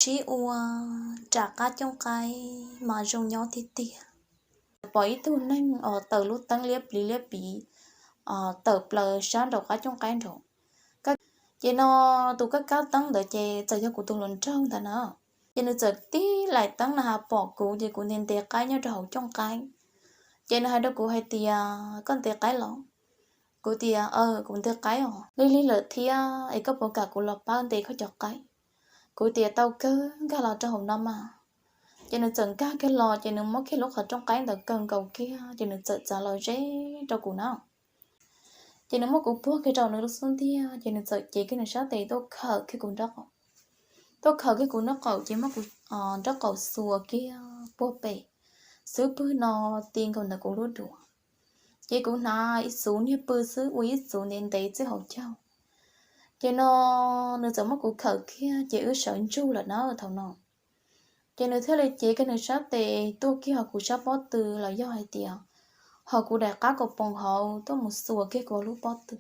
Sib ua nram qab cooj qaib mas zoo nyob tiag tiag. Pom ib tug neeg os tawm lub teeb liab pliv liab pliv tawm plaws sab nraum qab cooj qaib nraud. Ces no tus kab kab teeb ntawd ces txawm yog kuv tus hluas nraug ntawd na. Ces nws txawm tib laim teeb no ha pom kuv ces kuv ntev ntev qaib nyob rau hauv cooj qaib. Ces nws hais rau kuv hais tias, koj ntev qaib los? Kuv tias, kuv ntev qaib os. Lig lig lawm thiab es koj puas kam kuv los pab ntes koj cov qaib? Kuv tias, tau kawg, nkag los rau hauv no mas. Ces nws txawm nkag kiag los ces nws muab kiag lub qhov rooj qaib ntawd kaw nkaus kiag ces nws txawm txav los ze rau kuv na. Ces nws muab kuv puag kiag rau nws lub xub ntiag ces nws txawm cev kiag nws sab tes tuaj khawm kiag kuv nraub qaum. Tuaj khawm kiag kuv nraub qaum ces muab kuv nraub qaum xuas kiag puag pem xub pwg no ti nkaus ntawm kuv lub duav. Ces kuv hnav ib txhuv niag pw xwb ua ib txhuv ntev ntev txij hauv caug. Ces no nws txawm muab kuv khawm kiag ces wb sawv ntsug lawm na thaum no. Ces nws thiaj li cev kiag nws sab tes tuaj kiag hauv kuv sab pob tw los yog hais tias hauv kuv daim qab kaus poom hauv tuaj mus xuas kiag kuv lub pob tw.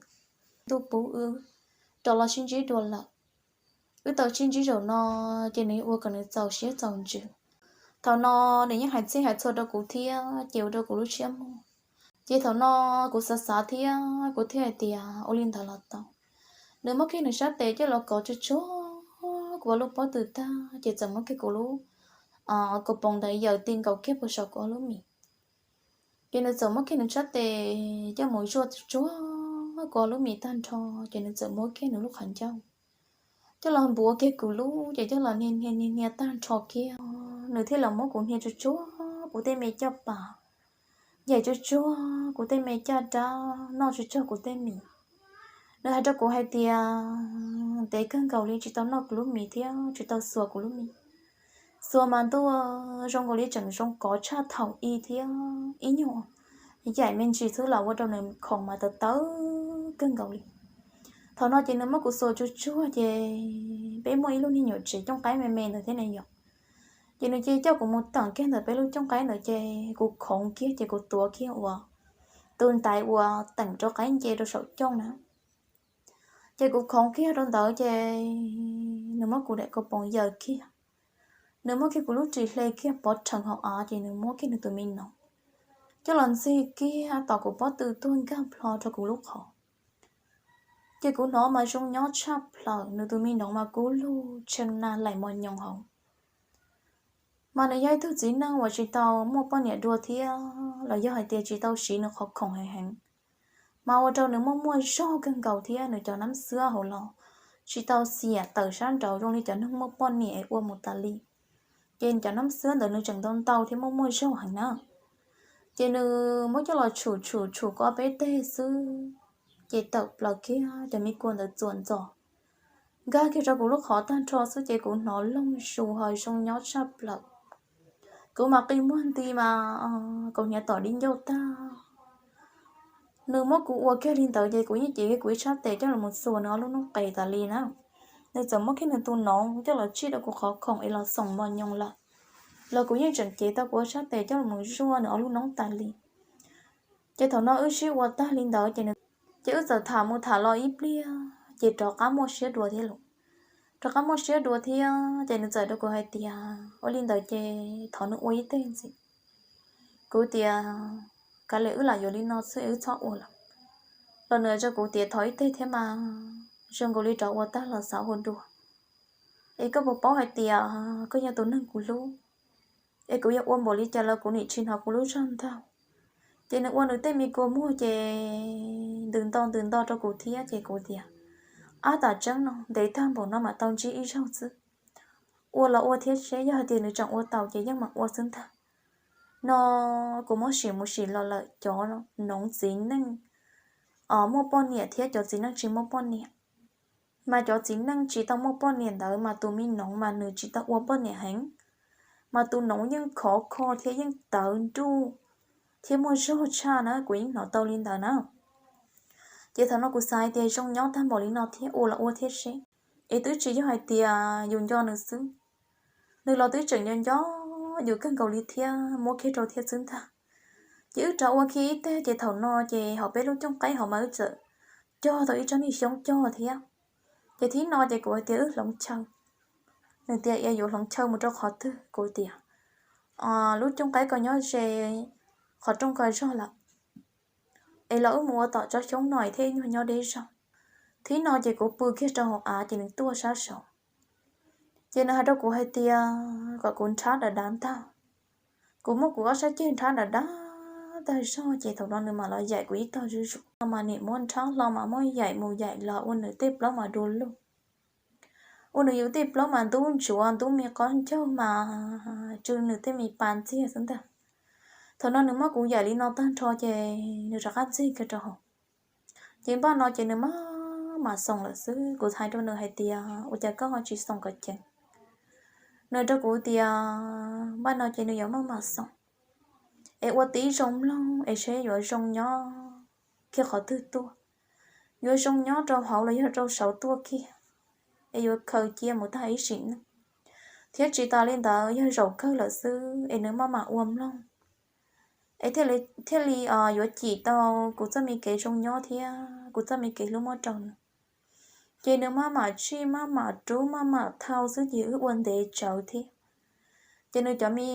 Ntuj pub wb rov los sib ntsib dua lawm. Wb tau sib ntsib zaum no ces nws ua kom nws txaus siab txaus ntsws. Thaum no nws yeej hais txhij hais txhua rau kuv thiab ces ua rau kuv lub siab muag. Ces thaum no kuv xav xav thiab kuv thiaj hais tias ua li ntawd los tau. Nws muab kiag nws sab tes coj los kov tsuag tsuag kuv lub pob tw tag ces txawm muab kiag kuv lub kaus poom ntawd yaws ti nkaus kiag puag saum kuv lub mis. Ces nws txawm muab kiag nws sab tes coj mus zuaj tsuag kuv lub mis tag nrho, ces nws txawm muab kiag nws lub qhov ncauj coj los npuav kiag kuv lub, ces coj los hnia hnia hnia tag nrho kiag. Nws thiaj los muab kuv hnia tsuag tsuag kuv tej me caj pas, yaim tsuag tsuag kuv tej me caj dab, noj tsuag tsuag kuv tej mis. Nws hais rau kuv hais tias, ntev kawg nkaus li tsis tau noj kuv lub mis thiab tsis tau xuas kuv lub mis. Xuas mas ntuj, zoo nkaus li tseem zoo kov tshaj thaum ub thiab ib nyuag yaim me ntsis xwb los ua rau nws khoom mas tawv tawv kawg nkaus li. Thaum no ces nws muab kuv xuas tsuag tsuag ces peb muaj ib lub niag nyuam tsev cooj qaib me me ntawd thiab ne yom. Ces nws cia li coj kuv mus teem kiag ntawm peb lub cooj qaib ntawd ces kuv khoov kiag ces kuv tuav kiag uas tus ntaiv uas teem rau qaib nce rau saum cooj na. Ces kuv khoov kiag rau ntawd ces nws muab kuv daim kaus poom yaws kiag, nws muab kiag kuv lub ris hle kiag pov rhees hauv av ces nws muab kiag nws tus me noov coj los ntxig kiag tom kuv pob tw tuag nkag plho rau kuv lub qhov. Ces kuv hnov mas zoo nyob tshaj plaws, nws tus me noov mas kub lug tshee na laim mos nyoos hauv. Mas nws yog ib tug txiv neej uas tsis tau muaj poj niam dua thiab los yog hais tias tsis tau siv nws qhov khoom heev heev, mas ua rau nws muaj muaj zog kawg nkaus thiab nws cov nab xwab hauv los tsis tau xiam tawm sab nraud zoo li cov neeg muaj poj niam ua mus tas li. Ces cov nab xwab ntawd nws tseem ntau ntau thiab muaj muaj zog heev na. Ces nws muab coj los tshum tshum tshum ko peb teg xwb, ces tawm plaws kiag cov me kua ntawd txuas ntxos nkag kiag rau kuv lub qhov tag nrho xwb ces kuv hnov loog zus ho zoo nyob tshaj plaws. Kuv mas qi muag nti mas kaus hniav tom di ncauj tag. Nws muab kuv ua kiag li ntawd ces kuv yeej cev kiag kuv ib sab tes coj los xuas nws ob lub noob qes tas li na. Nws txawm muab kiag nws tus noov coj los tsij rau kuv qhov khoom es los xoom mos nyoos lawm, los kuv yeej tseem cev tau kuv ib sab tes coj los zuaj nws ob lub noob tas li. Ces thaum no wb sib ua tag li ntawd ces, ces wb txawm tham mus tham los ib pliag ces rov qab muaj siab dua thiab lauj. Rov qab muaj siab dua thiab ces nws txawm rau kuv hais tias ua li ntawd ces thov nws ua ib teg ntxiv. Kuv tias kav liam wb lam yuav li no xwb wb txhob ua lawm. Los nws rau kuv tias thov ib teg thiab mas, zoo nkaus li rov ua tag los xav ua dua. Es koj puas paub hais tias koj yog tus neeg kuv hlub, es kuv yuav ua npaum li cas los kuv nim tsis hnov kuv lub zog ntaug. Ces nws ua nws tej me kua muag ces ntws nto ntws nto rau kuv thiab ces kuv tias ab, tam tseeb no ntev tag npaum no mam tau ntsib ib zaug xwb. Ua los ua thiab seb, yog hais tias nws tseem ua tau ces yeej mam ua xwb ntag. No kuv muab sim mus sim los lawm cov noov txiv neej muaj poj niam thiab cov txiv neej tsis muaj poj niam. Mas cov txiv neej tsis tau muaj poj niam ntawd mas tus me noov mas nws tsis tau ua poj niam heev, mas tus noov yeej khov kho thiab yeej tawv nruj thiab muaj zog tshaj na, kuv yeej hnov tau li ntawd na. Ces thaum no kuv xav hais tias zoo nyob tag npaum li no thiab ua los ua thiab seb, es twb tsis yog hais tias yus nco nws xwb, nws los twb tseem nco nco yus kawg nkaus li thiab muab kiag rau thiab xwb ntag. Ces wb rov ua kiag ib teg ces thaum no ces hauv peb lub cooj qaib hauv mas wb txawm cog tau ib tsob niag xyoob cog thiab. Ces thib no ces kuv hais tias wb hloov chaw, Nws tias, Yog yuav hloov chaw mus rau qhov twg? Kuv tias, Lub cooj qaib ko nyob ze qhov rooj ko zog lawm, es los wb mus ua tom tsob xyoob no thiaj nyuag nyob deb zog. Thib no ces kuv pw kiag rau hauv av ces nws tuaj sab saud. Ces nws hais rau kuv hais tias kom kuv nrhab dav dav ntag. Kuv muab kuv ob sab ceg nrhab dav dav tag zog ces thaum no nws mam los yaim kuv ib tog zuj zus. Mas niam muab nrhab hlo mas muab yaim mus yaim los ua nws tej plaub mas du lug. Ua nws yus tej plaub mas ntub ntsuav ntub me qab ncaug mas tsw nws tej me pas ntxiag xwb ntag. Thaum no nws muab kuv yaim li no tag nrho ces nws rov qab ntxig kiag rau hauv. Ces npaj no ces nws maj mam xoom lawm xwb. Kuv hais rau nws hais tias, Ua cas koj ho tsis xoom kom ceev? Nws rau kuv tias, Npaj no ces nws yuav maj mam xoom es ua tib zoo mloog es seb yuav zoo nyob kiag qhov twg tuaj, yuav zoo nyob rau hauv los yog rau saud tuaj kiag, es yuav khaws cia mus tag ib sim neej. Thiab tsis tas li ntawd, yog zaum kawg lawm xwb es nws maj mam ua mloog es thiaj li yuav cim tau kuv txoj me kev zoo nyob thiab kuv txoj me kev hlub muab rau nws. Ces nws maj mam tsij maj mam rub maj mam thau xwb ces wb ua ntev tsawv thiab. Ces nws cov me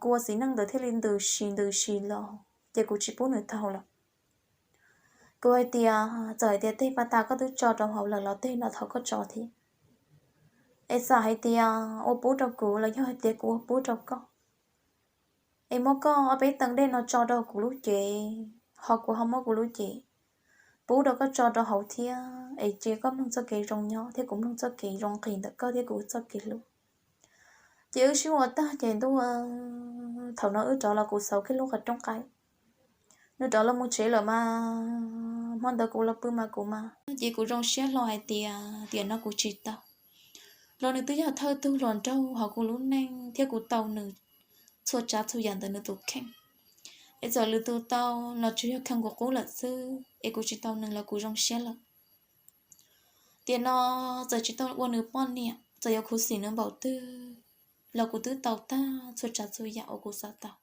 kua txiv neej ntawd thiaj li ntws si ntws si los ces kuv tsis pub nws thau lawm. Kuv hais tias, Txawm hais tias tej pas tas koj twb tso rau hauv lawm los tej no thov koj tso thiab. Es txawm hais tias ua pub rau kuv los yog hais tias kuv ua pub rau koj, es muab koj ob peb tee dej no tso rau kuv lub cev, ho kuv ho muab kuv lub cev pub rau koj tso rau hauv thiab es cia koj mloog txoj kev zoo nyob thiab kuv mloog txoj kev zoo nqis ntawm koj thiab kuv txoj kev hlub. Ces wb sib ua tag ces ntuj, thaum no wb rov los kuv xauv kiag lub qhov rooj qaib. Nws rov los mus tsev lawm mas hmo ntawd kuv los pw mas kuv mas ces kuv zoo siab hlo hais tias tiam no kuv tsis tau los nws twb yog thawj tug hluas nraug hauv kuv lub neej thiab kuv tau nws txhua tsav txhua yam ntawm nws tus kheej. Es txawm lwm tus tau los tsuas yog kheej kuv qub lawm xwb es kuv tsis tau nws los kuv zoo siab lawm. Tiam no txawm tsis tau ua nws poj niam, txawm yuav khuv xim nws npaum twg los kuv twb tau tag txhua tsav txhua yam uas kuv xav tau.